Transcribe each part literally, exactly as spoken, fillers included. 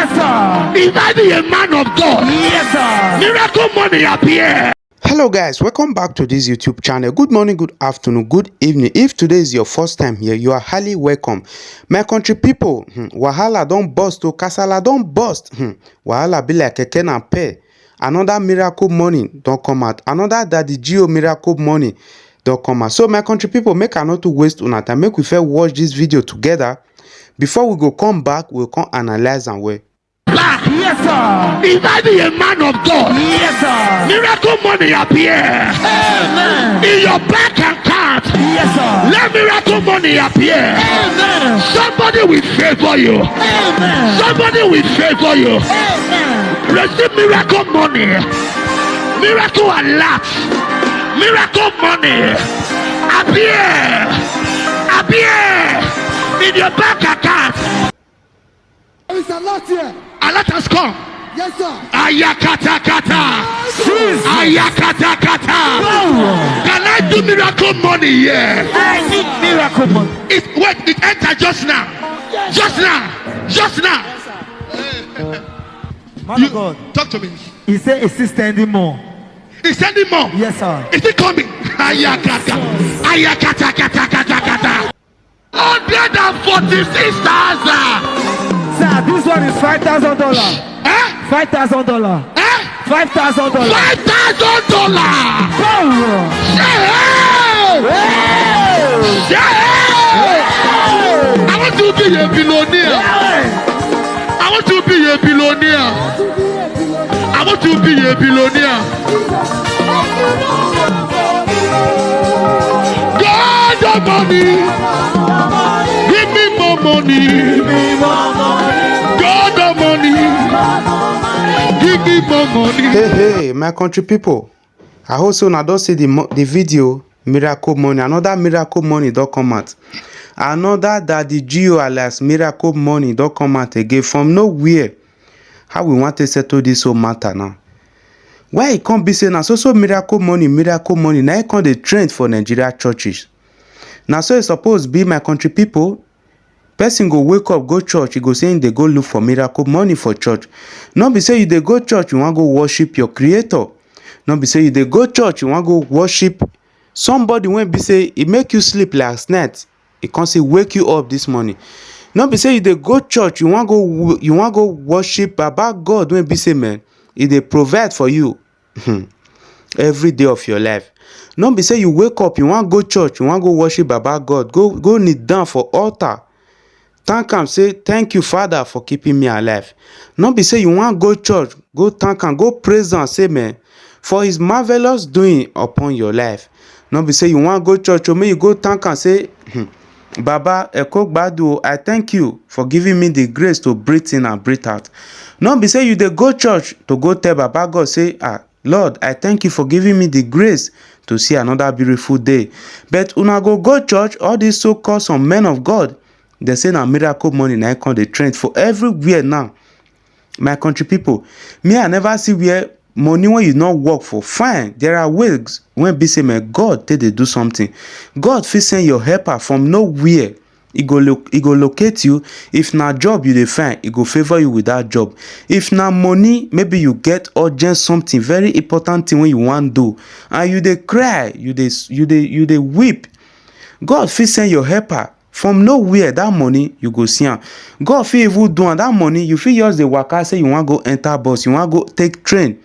Sir. If I be a man of God, yes, sir, miracle money appear. Hello guys, welcome back to this YouTube channel. Good morning, good afternoon, good evening. If today is your first time here, you are highly welcome. My country people, hmm, wahala don burst o, kasala don burst. Hmm, wahala be like keke na pay. Another miracle money don come out. Another Daddy Geo miracle money don come out. So my country people, make I not to waste una time. Make we first watch this video together. Before we go come back, we'll come analyze and well. Back. Yes, sir. If I be a man of God, yes, sir, miracle money appear. Amen. In your bank account, yes, sir, let miracle money appear. Amen. Somebody will favor you. Amen. Somebody will favor you. Amen. Receive miracle money. Miracle alert. Miracle money. Appear. Appear. In your bank account. There is a lot here. A lot has come. Yes, sir. Ayakatakata. Jesus. Ayakatakata. Wow. Can I do miracle money here? I need miracle money. It, wait, it entered just now. Yes. Just now. Just now. Man of God. Talk to me. He said he's still sending more. He's sending more. Yes, sir. Is it coming? Ayakata. Ayakata, kata, kata, kata. Hundred and forty-six thousand. Sir, this one is five thousand dollar. Eh? Five thousand dollar. Eh? Five thousand dollar. Five thousand dollar. Power. Say hey! Hey! Say hey! Hey! I want to be a billionaire. Hey! I want to be a billionaire. I want to be a billionaire. God of money, give me more money. God of money, give me more money. Hey, hey, my country people. I hope so una don see the mo-, the video, miracle money. Another miracle money don come out. Another Daddy Geo alias miracle money don come out again from nowhere. How we want to settle this whole matter now? Why e come be say na so so miracle money, miracle money, na e come dey trend for Nigeria churches? Na so e suppose be, my country people. Person go wake up, go church, e go say im dey go look for miracle money for church. No be say you dey go church, you wan go worship your creator. No be say you dey go church, you wan go worship somebody wey be say e make you sleep last night, e come say wake you up this morning. No be say you dey go church, you wan go wo-, you wan go worship Baba God wey be say, man, e dey provide for you. Hmm. Every day of your life. No be say you wake up, you wan go church, you wan go worship Baba God, go, go kneel down for altar. Thank am, say, "Thank you, Father, for keeping me alive." No be say you wan go church, go thank am, go praise am, say, man, for his marvelous doing upon your life. No be say you wan go church, o, make you go thank am, say, hmm, "Baba, Eko Gbadu, I thank you for giving me the grace to breathe in and breathe out." No be say you dey go church to go tell Baba God, say, "Ah, Lord, I thank you for giving me the grace to see another beautiful day." But una go go church, all these so-called some men of God, they say na miracle money na e come dey trend for everywhere now. My country people, me, I never see where money when you not work for. Fine, there are ways when be say, my God, take dey do something. God fit send your helper from nowhere. E go look, e go locate you. If na job you dey find, e go favor you with that job. If na money, maybe you get urgent something, very important thing when you wan do, and you dey cry, you dey s-, you dey, you dey weep. God fit send your helper from nowhere. That money, you go see am. God fit even do am. That money, you fit just dey waka, say you wan go enter bus, you wan go take train.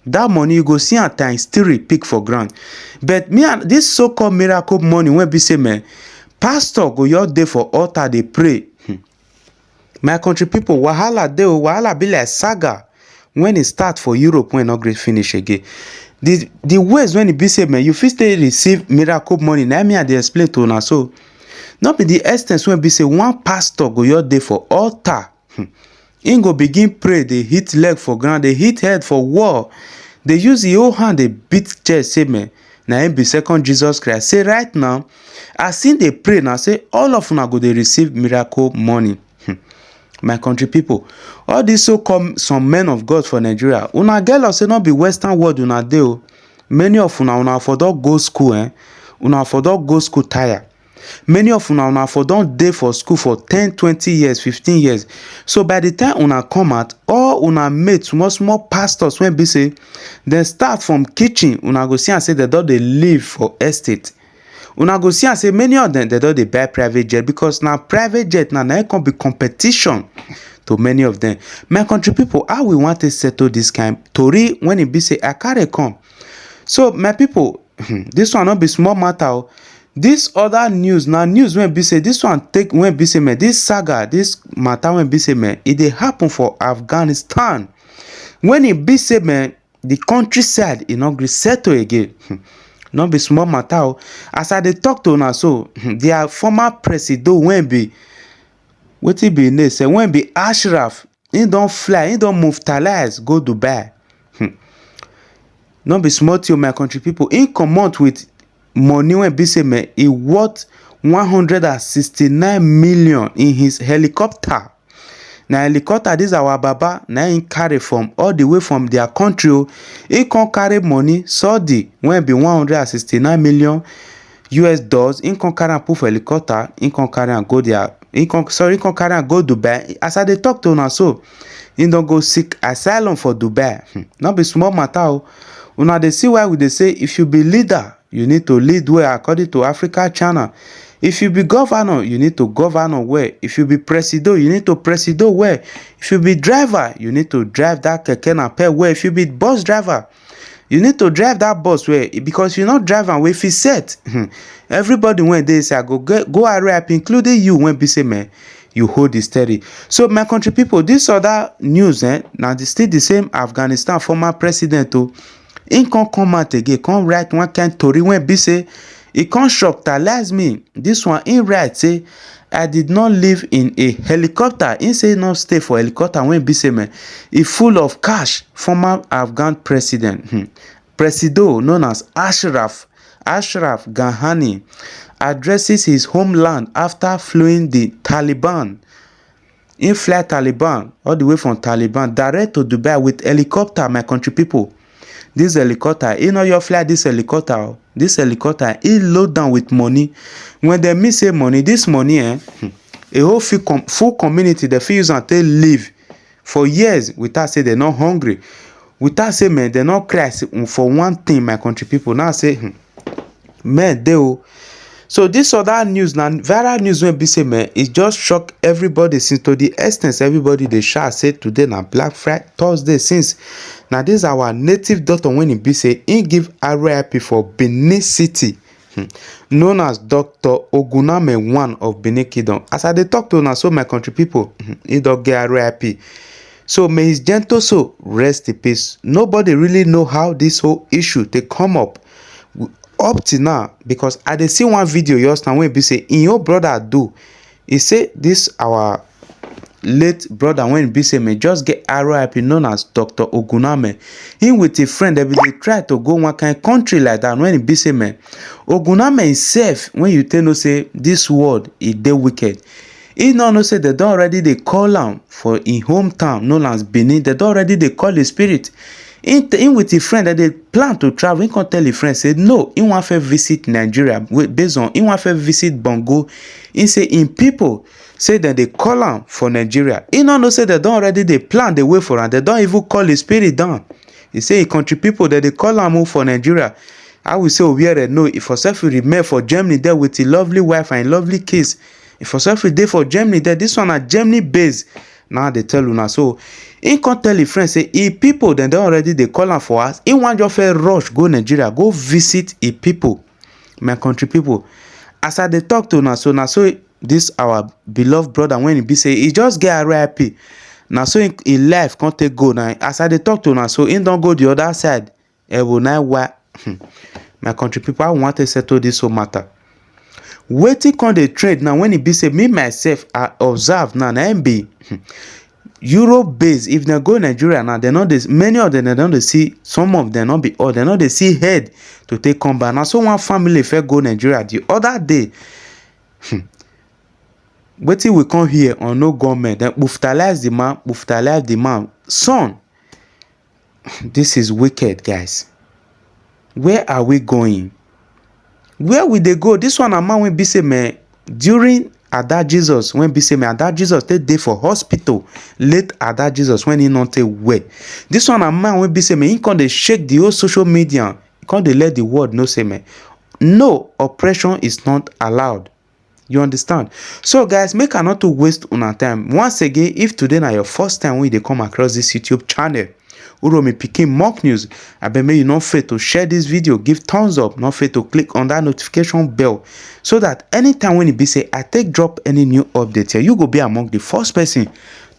That money, you go see am times three, pick for ground. But me and this so-called miracle money wey be say, man, pastor go your day for altar dey pray. Hmm. My country people, wahala dey o, wahala be like saga when e start for Europe, when e no gree finish again. The, the ways when e be say, man, you fit still receive miracle money, na me I dey explain to una so. No be the extent when be say one pastor go your day for altar. Hmm. Im go begin pray, dey hit leg for ground, dey hit head for wall, dey use im whole hand dey beat chest, say, man, na im be second Jesus Christ. Say right now, as im dey pray now, say all of una go dey receive miracle money. Hmm. My country people, all these so-called some men of God for Nigeria, una get luck say no be Western world una dey o. Many of una, una for don go school, eh? Una for don go school tire. Many of una, una for don dey for school for ten, twenty years, fifteen years. So by the time una come out, all una mate, small small pastors wey be say dem start from kitchen, una go see am say dem don dey live for estate. Una go see am say many of dem, dem don dey buy private jet, because na private jet na, na im come be competition to many of dem. My country people, how we wan take settle this kind tori when e be say I carry come? So my people, this one no be small matter o. This other news na news wey be say this one take, wey be say, man, this saga, this matter wey be say, man, e dey happen for Afghanistan. When e be say, man, the countryside e no gree settle again. Hmm. No be small matter o. As I dey talk to una so, hmm, their former presido wey be, wetin be im name sef, wey be Ashraf, he don fly, he don muftalize go Dubai. Hmm. No be small thing o, my country people. He comot with money wey be say, man, e worth one hundred and sixty-nine million in his helicopter. Na helicopter this our baba na im carry from all the way from their country o. He come carry money, Saudi, wey be one hundred and sixty-nine million U S dollars. He come carry am put for helicopter. He come carry am go there. He come, sorry, he come carry am go Dubai. As I dey talk to una so, he don go seek asylum for Dubai. Hmm. No be small matter o. Una dey see why we dey say, if you be leader, you need to lead well according to Africa Channel. If you be governor, you need to governor well. If you be presido, you need to presido well. If you be driver, you need to drive that keke napep well. If you be bus driver, you need to drive that bus well, because if you no drive am well, if e set, hmm, everybody wey dey inside go get, go R I P, including you wey be say, man, you hold the steering. So my country people, this other news, eh, na the, still the same Afghanistan former president o. He come come out again, come write one kind tori wey be say e come shocktalize me. This one, he write say, "I did not live in a helicopter." He say he no stay for helicopter wey be say, man, e full of cash. Former Afghan president, hmm, Presido known as Ashraf, Ashraf Ghani, addresses his homeland after fleeing the Taliban. He fly Taliban, all the way from Taliban, direct to Dubai with helicopter, my country people. This helicopter, he no just fly this helicopter o. This helicopter, he load down with money. When dem mean say money, this money, eh, hmm, a whole full com-, full community, dem fit use am take live for years without say dem no hungry, without say, man, dem no cry s-, for one thing, my country people. Now say, hmm, men dey o. So this other news na viral news wey be say, man, e just shock everybody since, to the extent everybody dey shout say today na Black Friday, Thursday, since na this our native doctor wey e be say he give R I P for Benin City, hmm, known as Doctor Oguname one of Benin Kingdom. As I dey talk to una so, my country people, hmm, he don get R I P. So may his gentle soul rest in peace. Nobody really know how this whole issue take come up w-, up till now, because I dey see one video just now wey be say im own brother do. He say this our late brother wey be say, man, just get R I P, known as Doctor Oguname. Him with a friend, dem bin dey try to go one kind country like that, wey be say, man, Oguname himself, wey you take know say this world e dey wicked, he no know say dem don already dey call am for im hometown known as Benin. Dem don already dey call him spirit. Him, him with him friend, dem dey plan to travel. Him come tell him friend say no, him wan first visit Nigeria. Wey, based on, him wan first visit Bongo. Him say him people say dem dey call am for Nigeria. Him no know say dem don already dey plan the way for am. Dem don even call him spirit down. He say him country people, dem dey call am o for Nigeria. How we say Owerri, no, he for sef remain for Germany there with him lovely wife and him lovely kids. He for sef dey for Germany there. This one na Germany base. Now I dey tell una so. He come tell him friend say him people, dem don already dey call am for house. He wan just first rush go Nigeria, go visit him people, my country people. As I dey talk to una so, na so this our beloved brother, wey e be say he just get R I P, na so him, him life come take go. Now as I dey talk to una so, him don go the other side. Ewo, na why, hmm, my country people, I wan take settle this whole matter. Wetin come dey trend now, wey e be say me myself I observe now, na im be, hmm, Europe base. If dem go Nigeria now, dem no dey, many of dem, dem don dey see, some of dem, no be all, dem no dey see head to take come back. Na so one family first go Nigeria the other day. Hmm. Wetin we come hear on no government, dem brutalize the man, brutalize the man son. This is wicked, guys. Where are we going? Where we dey go? This one na man wey be say, man, during Ada Jesus, when be say, man, Ada Jesus take dey for hospital, late Ada Jesus, when he not take well. This one na man wey be say, man, he come dey shake the whole social media, come dey let the world know say, man, no, oppression is not allowed. You understand? So, guys, make I not to waste una time. Once again, if today na your first time when you dey come across this YouTube channel, Uromi Pikin Mock News, I beg make you not fail to share this video, give thumbs up, not fail to click on that notification bell, so that anytime when it be say I take drop any new update here, you go be among the first person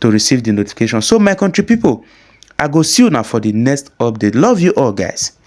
to receive the notification. So, my country people, I go see you now for the next update. Love you all, guys.